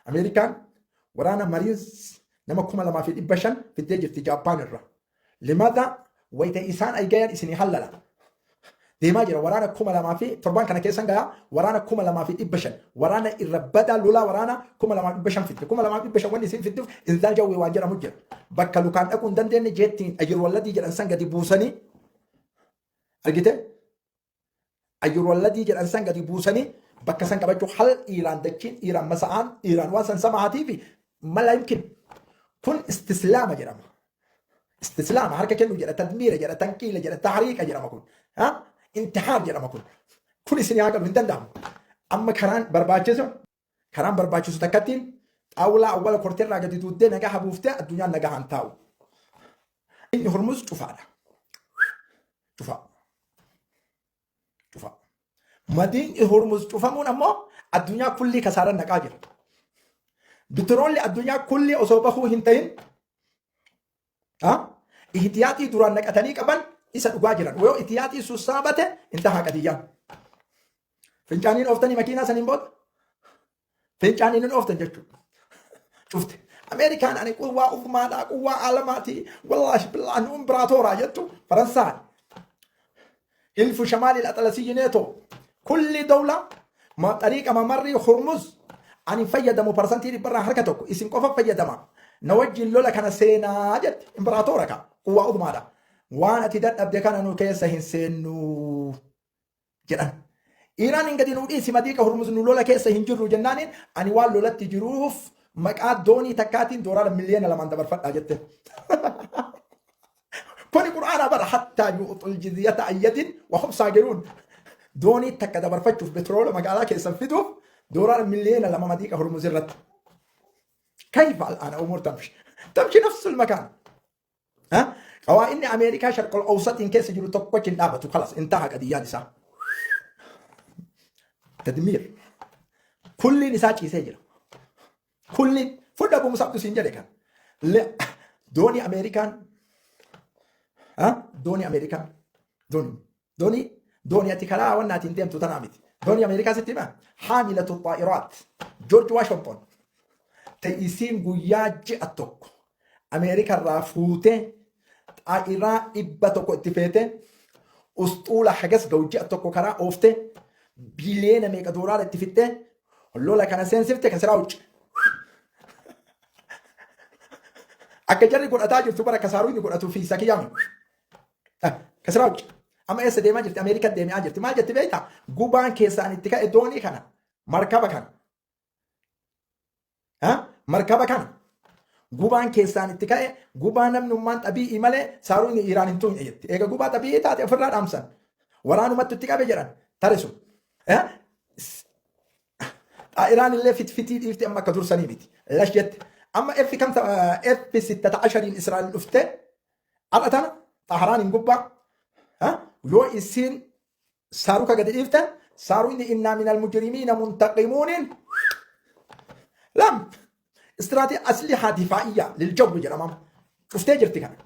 Ameerikaan waraana Mariins nama 2500 fiddee jirti Jaappaan irraa. Limada wayita isaan aygayan isinii hallala. Deemaa jira waraana 2000 fi torban kana keessan gayaa waraana 2500 waraana irra badaa lolaa waraana 2500 fidde. 2500 wanni isin fidduuf inzaal jawwee waan jedhamu jira. Bakka lukaan dhaquu hin dandeenye jeettiin ayyir walladii jedhan san gadi buusanii argite ayyir walladii jedhan san gadi buusanii bakka san qabachuu hal Iiraan dachiin Iiraan masa'aan Iiraan waan san sama'aatii fi mala yumkin kun istislaama jedhama. Istislaama harka kennu jedha, tadmiira jedha, tanqiila jedha, tahriiqa jedhama kun. Intihaar jedhama kun. Kun isin haa galu hin danda'amu. Amma karaan barbaachisu takkattiin xaawulaa awwala korteerraa gadi duuddee nagaa buuftee addunyaan nagaa han taa'u. Inni Hormuz cufaadha. Cufaa. Cufaa. Madiin Hormuz cufamuun ammoo addunyaa kullii kasaaran naqaa jira. Bitiroolli addunyaa kullii osoo bahuu hin ta'in ihtiyaaxii duraan naqatanii qaban isa dhugaa jiran. Yoo ihtiyaaxii sassaabate intahaa qadiyyaan. Fincaaniin ooftanii makiinaa saniin booda fincaaniin hin ooftan jechuudha. Cufte. Ameerikaan ani quwwaa ufumaadhaa quwwaa alamaati wallaahi billaahi nu imbiraatooraa jettu Faransaan. حلف شمال الأطلسي ناتو كل دولة ما طريقة ممر هرمز ani fayyadamu parsantii dhibbarraa harka tokko isin qofa fayyadama na wajjin lola kana seenaa jette imbiraatoora ka quwwaa ufumaadha waan ati dadhabde kana nu keessa hin seennu jedhan. Iiraan hin gadi nuu dhiisi madiiqa Hormuz nu lola keessa hin jirru jennaaniin ani waan lolatti jiruuf maqaa doonii takkaatiin doolaara miliyoona 2n dabarfadhaa jette. Kuni Qur'aana bara hattaa yu'uxul jizyata ayyadin wa hum saagiruun. Doonii takka dabarfachuuf betroola magaalaa keessan fiduuf doolaara miliyoona 2 madiiqa Hormuz irratti. كيف الآن أمور تمشي؟ تمشي نفس المكان. ها؟ قوائن أمريكا شرق الأوسط إن كيس جلو tokkochi hin dhaabatu خلاص انتهى قضيان isaa. تدمير. Kulliin isaa ciisee jira. Kulliin fudha Abu Musabtu siin jedhe kan. Doonii Ameerikaan doonii Ameerikaan doonii ati karaa wannaatiin deemtu tanaa miti. Doonii Ameerikaa sitti hima. حاملة الطائرات George Washington ta'isiin guyyaa ji'a tokko Ameerikarraa fuutee xaa'iraa 100 itti feetee usxuula hagas ga'u ji'a tokko karaa ooftee biliyeena meeqa doolaara itti fixxee lola kana seensifte kan siraa hucce. Akka jarri godhataa jirtu bara kasaaruu inni godhatu fi sakiyyaami. Kasiraa hucce. Amma eessa deemaa jirti? Ameerikaa deemaa jirti. Maal jetti beektaa? Gubaan keessaan itti ka'e doonii kana markaba kana. Markaba kana. Gubaan keessaan itti ka'e gubaa namnummaan xabii'ii malee saaruun Iraan hin tuqne jetti. Eega gubaa xabii'ii taate ofirraa dhaamsan. Waraanumatti itti qabe jedhan tarisu. Iraan illee fitfitii dhiifte amma akka dursanii miti. Lash jette. Amma F kam F sittata ashariin Israa'el dhufte har'a tana Xaharaan hin gubbaa. Yoo isiin saaruka gadi dhiifte saaruun إنا من المجرمين منتقمون lam استراتي أسلحة دفاعية للجو jedhama. Cuftee jirti kana.